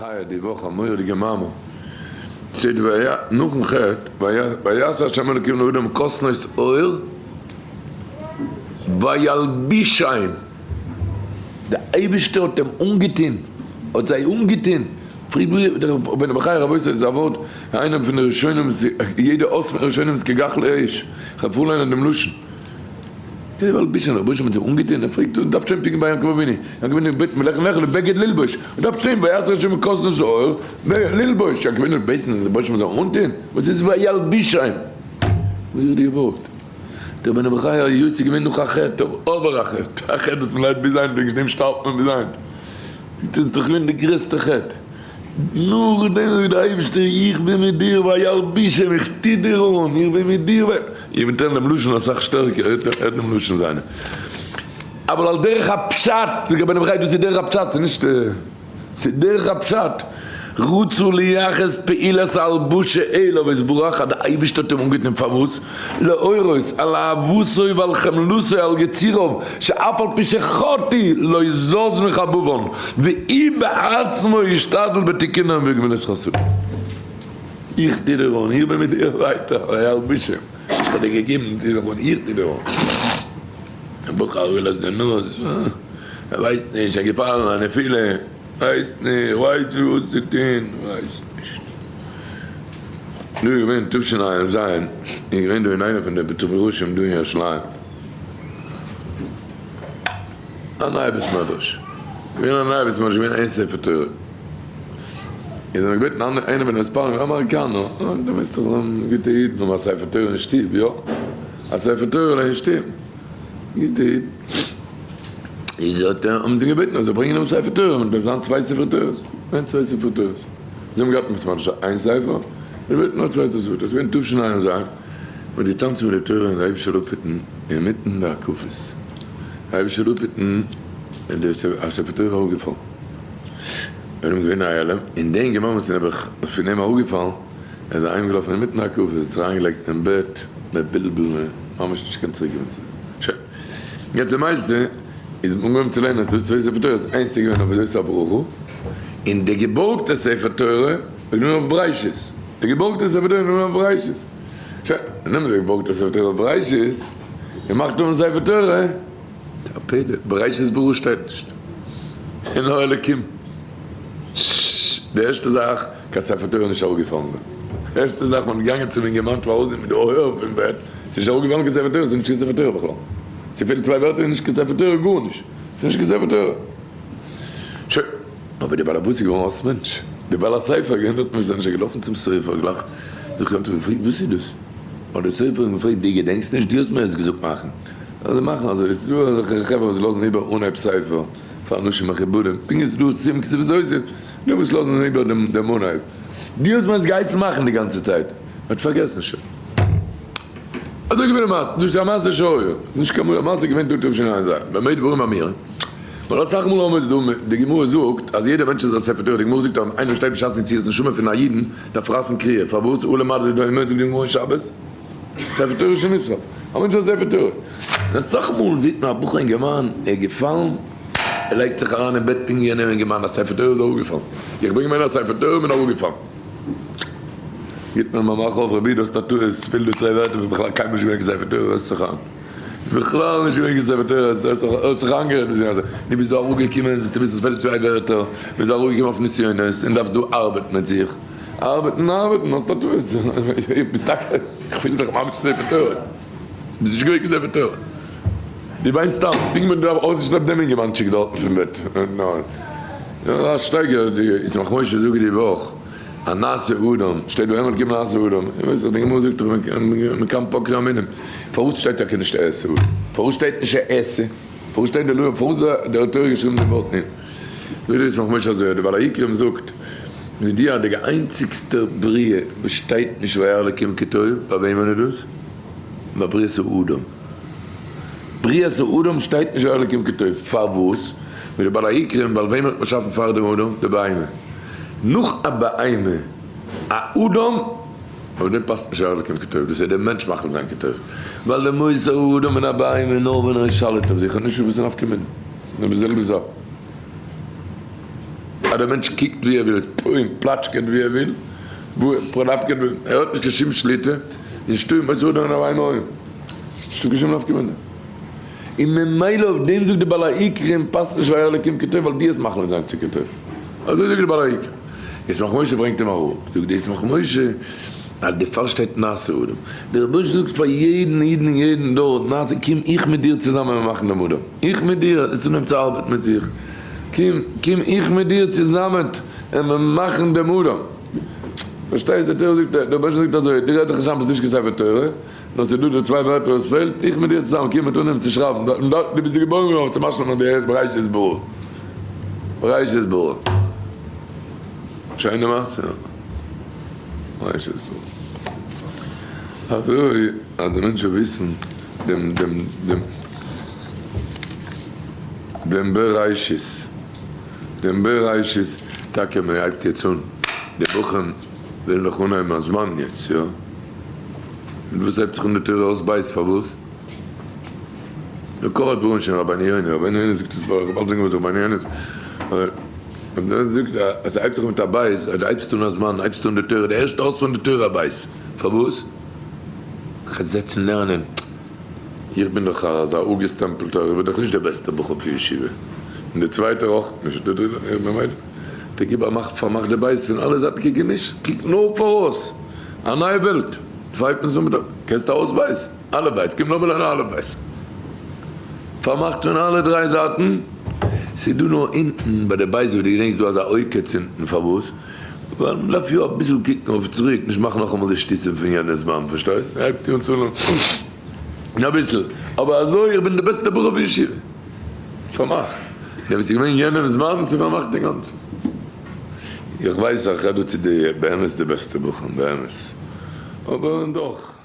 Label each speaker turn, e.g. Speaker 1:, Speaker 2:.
Speaker 1: בחיי די וואך א מורא'דיגע מאמר, שטייט והיה נאכן חטא ויעש ה' אלקים לאדם כתנות עור וילבישם, די אייבישטער האט אים אנגעטון, האט זיי אנגעטון, פרעגט דער רבינו בחיי רבותי איז א ווארט איינער פון די ראשונים יעדע אות פון ראשונים איז כגחלי אש, כ'וועל פארליינען דעם לשון. די וילבישם רבונו של עולם האט זיך אנגעטון, ער פרעגט און דארף שוין פונקט ביי יעקב אבינו, יעקב אבינו בעט מלך לאכול ובגד ללבוש, און דארף שטיין ויעש ה' כתנות עור ללבוש, יעקב אבינו בעטן אז רבונו של עולם זאל אנטון, וואס איז וילבישם? מורא'דיגע ווארט, דער רבינו בחיי היות ס'איז געווען נאך א חטא, אבער א חטא, א חטא וואס מ'ליידט ביז היינט, וועגן דעם שטארבט מען ביז היינט, דאס איז דאך געווען די גרעסטע חטא. נאכדעם זאגט דער אייבערשטער איך בין מיט דיר וילבישם איך טו דיר אן, איך בין מיט דיר, איך בין טען דעם לשון אסאך שטערקער, הערט דעם לשון זיינע, אבל על דרך הפשט, זאגט רבינו בחיי דאס איז דרך הפשט, ס'איז נישט, ס'איז דרך הפשט, רצו לייחס פעולת ההלבשה אליו יתברך אז דער אייבערשטער האט אים אנגעטון פארוואס? להורות על אהבתו ועל חמלתו על יציריו שאף על פי שחטאו לא זז מחבבן והוא בעצמו ישתדל בתיקונם ובגמילות חסדים. איך טו דיר אן, איך בין מיט דיר ווייטער, וילבישם, איך האב דיר געגעבן, טו זיך אן, איך טו דיר אן. דער בחור וויל אז די נאז, ער ווייסט נישט, ער איז געפאלן א נפילה, ווייסט נישט, ווייסט נישט וואס צו טון, ווייסט נישט. דא איז געווען תשע"ז, איז געווען דא אין איינע פון די בתי מדרשים דא אין ירושלים, א נייע בית מדרש, געווען א נייע בית מדרש, געווען איין ספר תורה, איז האט מען געבעטן איינער פון די מתפללים, אמעריקאנער, דו ווייסט דאך גוטע אידן האבן א ספר תורה אין שטוב, יא, א ספר תורה אין שטוב, גוטע אידן, איז האט האבן זיי געבעטן אז זאל ברענגען דעם ספר תורה, און דארף זיין צוויי ספר תורות, געווען צוויי ספר תורות. זיי האבן געהאט מסתמא נישט איין ספר, זיי בעטן נאר צוויי תוספות, עס איז געווען תשע"ז, מ'האט געטאנצן מיט די תורה און די אייבישטער זאל אפהיטן אינמיטן די הקפות, די אייבישטער זאל אפהיטן און די ספר תורה איז אראפגעפאלן, און אים געווען א העלם, און די אינגערמאן וואס איז נעבעך פון אים אראפגעפאלן, ער איז אהיימגעלאפן אינמיטן די הקפות, האט זיך אריינגעלייגט אין בעט מבולבל, ממש נישט געקענט צוריק קומען צו זיך, שוין. יעצט למעשה איז מען אנגעהויבן צו לערנען ס'דא צוויי ספר תורות, איינס איז געווען אויף וזאת הברכה, און די געבארגטע ספר תורה איז געווען אויף בראשית, די געבארגטע ספר תורה איז געווען אויף בראשית, שוין, נעמט די געבארגטע ספר תורה אויף בראשית, און מאכט אן ספר תורה, א פלא, בראשית ברא שטייט נישט, און נאר אלקים, די ערשטע זאך, קיין ספר תורה איז נישט אראפגעפאלן דא, די ערשטע זאך, מען האט געגאנגען צום אינגערמאן צו האוז מיט די אויערן פון בעט, ס'איז נישט אראפגעפאלן קיין ספר תורה, ס'איז נישט קיין ספר תורה בכלל. ס'פעלט צוויי ווערטער איז נישט קיין ספר תורה גארנישט. ס'איז נישט קיין ספר תורה. שוין. אבער די בעל הבית איז געווארן אויס מענטש. די בעל הספר געווען דארט מ'איז נישט געלאפן צום סופר גלייך זיך גענומען און געפרעגט וואס איז דאס? האט די סופר אים געפרעגט דו געדענקסט נישט? דו האסט מיר עס געזאגט מאכן. זאל זיי מאכן אזוי. ס'איז דא אזעלכע חברה וואס לאזן איבער אנהייב ספר פאר אנשים מכובדים. פונקט ווי ס'איז דא סיום כתיבת אותיות. דא וואס לאזן איבער דעם אנהייב. דו האסט מיר עס געהייסן מאכן די גאנצע צייט. מ'האט פארגעסן שוין. אזוי געווען די מעשה, דאס איז א מעשה שהיה, נישט קיין א מעשה געווען דא תשע"ז, במה דברים אמורים, ווייל אסאך מאל האבן מיר עס דא, די גמרא זאגט אז יעדער מענטש איז א ספר תורה, די גמרא זאגט אז איינער שטייט בשעת יציאת נשמה פון א אידן דארף רייסן קריעה, פארוואס הא למה זה דומה, זאגט די גמרא אין שבת, ספר תורה שנשרף, א מענטש איז א ספר תורה, און אסאך מאל זעט מען א בחור אינגערמאן ער איז געפאלן, ער לייגט זיך אריין אין בעט פונקט ווי יענער אינגערמאן, א ספר תורה איז אראפגעפאלן, איך בין געווען א ספר תורה און בין אראפגעפאלן. גיט מען אים א מאך אויף, רבי דאס טאטו איז פיל די צוויי ווערטער ווי בכלל קיינמאל נישט געווען קיין ספר תורה האסט זיך איין בכלל נישט געווען קיין ספר תורה האסט זיך איינגערעדט ביז אזוי דו ביסט דא אראפגעקומען זאלסטו וויסן עס פעלט צוויי ווערטער ביסט דא אראפגעקומען אויף נסיונות און דארפסט דא ארבעטן מיט זיך ארבעטן ארבעטן האסט א טעות ביסט טאקע איך פיל זיך ממש ספר תורה ביסט נישט געווען קיין ספר תורה דו וויינסט סתם פונקט ווען דו האסט אויסגעשלעפט דעם אינגערמאנטשיק דארטן פון בעט א שטייגער די ישמח משה זאגט די וואך א נעשה אדם, שטייט דא אמאל קימל נעשה אדם, איך ווייס דאך די גמרא זאגט דאך מכאן פוקרי המינים, פארוואס שטייט טאקע נישט אעשה אדם? פארוואס שטייט נישט אעשה? פארוואס שטייט די לוי' פארוואס האט די תורה געשריבן דעם ווארט נון? זאגט דער ישמח משה אזוי, דער בעל העיקרים זאגט, מידיעה די איינציגסטע בריאה וואס שטייט נישט וירא אלקים כי טוב, ביי וועמען איז דאס? ביי בריאת האדם. בריאת האדם שטייט נישט וירא אלקים כי טוב, פארוואס? מיט די בעל העיקרים, ווייל וועם האט מען באשאפן פאר דעם אדם? די בהמה. נאך א בהמה, א אדם, אויף דעם פאסט נישט וירא אלקים כי טוב, דאס איז דער מענטש מחליט זיין כי טוב, ווייל דער מוסר האדם און א בהמה נאר ווען ער איז שליט אויף זיך, און נישט וואס איז נפקא מינה, די זעלבע זאך. אז דער מענטש קוקט ווי ער וויל, און פלאטשקעט ווי ער וויל, פראדאפקעט ווי ער האט נישט קיין שום שליטה, נישטא אין בית אדם און אביי מוהל, נישטא קיין שום נפקא מינה. און ממילא אויף דעם זאגט די בעל העיקרים פאסט נישט וירא אלקים כי טוב ווייל דו האסט מחליט זיין צו כי טוב. אזוי זאגט די בעל העיקרים. ישמח משה ברענגט אים אראפ, זאגט די ישמח משה אז דערפאר שטייט נעשה אדם. דער רבוש ע זאגט פאר יעדן אידן אין יעדן דור, נעשה קום איך מיט דיר צוזאמען מיר מאכן דעם אדם. איך מיט דיר, עס אנהייבן צו ארבעטן מיט זיך. קום, קום איך מיט דיר צוזאמען און מיר מאכן דעם אדם. פארשטייסט? די תורה זאגט, דער רבוש ע זאגט אזוי, דו רעדסט זיך נישט איין ביסט נישט קיין ספר תורה. נאר ס'איז דא די צוויי ווערטער וואס פעלט, איך מיט דיר צוזאמען קומען און אנהייבן צו שרייבן, דארט דו ביסט געבוירן געווארן צו משלים די ערשט בראשית ברא, בראשית ברא. שיינע מעשה, בראשית ברא. אזוי אז די מענטשן וויסן דעם דעם דעם דעם בראשית, דעם בראשית, טאקע מען הייבט יעצט אן, די בחורים ווילן דאך אנהייבן א זמן יעצט, יא? מיט וואס הייבט זיך אן די תורה אויס בית פארוואס? מקור הדברים של רבינו יונה, רבינו יונה זאגט עס באלד זאגן וואס רבינו יונה זאגט, און זאגט אז ס'הייבט זיך מיט א בית, אז דו הייבסט אן א זמן, הייבסטו אן די תורה, די ערשטע אות פון די תורה א בית, פארוואס? כ'גיי זעצן לערנען, איך בין דאך אזא אפגעסטעמפלטער, איך בין דאך נישט דער בעסטער בחור פון ישיבה, און דער צווייטער אויך נישט, דער דריטער, איך בין ווייט, דער גיב א מאך פארמאך די בית פון אלע זייטן, קוק נישט, קוק נאר פאראויס. א נייע וועלט, פייפן זיך מיט א, קענסט א אויסווייז? אלע בית, קום לאמיר לערנען אלע בית. פארמאכט פון אלע דריי זייטן, ס'איז דא נאר אונטן ביי די בית ווי דו געדענקסט דא אזא עוקץ אונטן, פארוואס? ווייל מ'דארף יא אביסל קוקן אויף צוריק, נישט מאכן נאכאמאל די שטותים פון יענע זמן, פארשטייסט? הייבט אן צו אביסל, אבער אזוי איך בין די בעסטע בחור בישיבה. פארמאכט. די וואס איז געווען יענעם זמן איז פארמאכט אינגאנצן. איך ווייס איך רעד דא צו די באמת די בעסטע בחורים באמת. אבער דאך.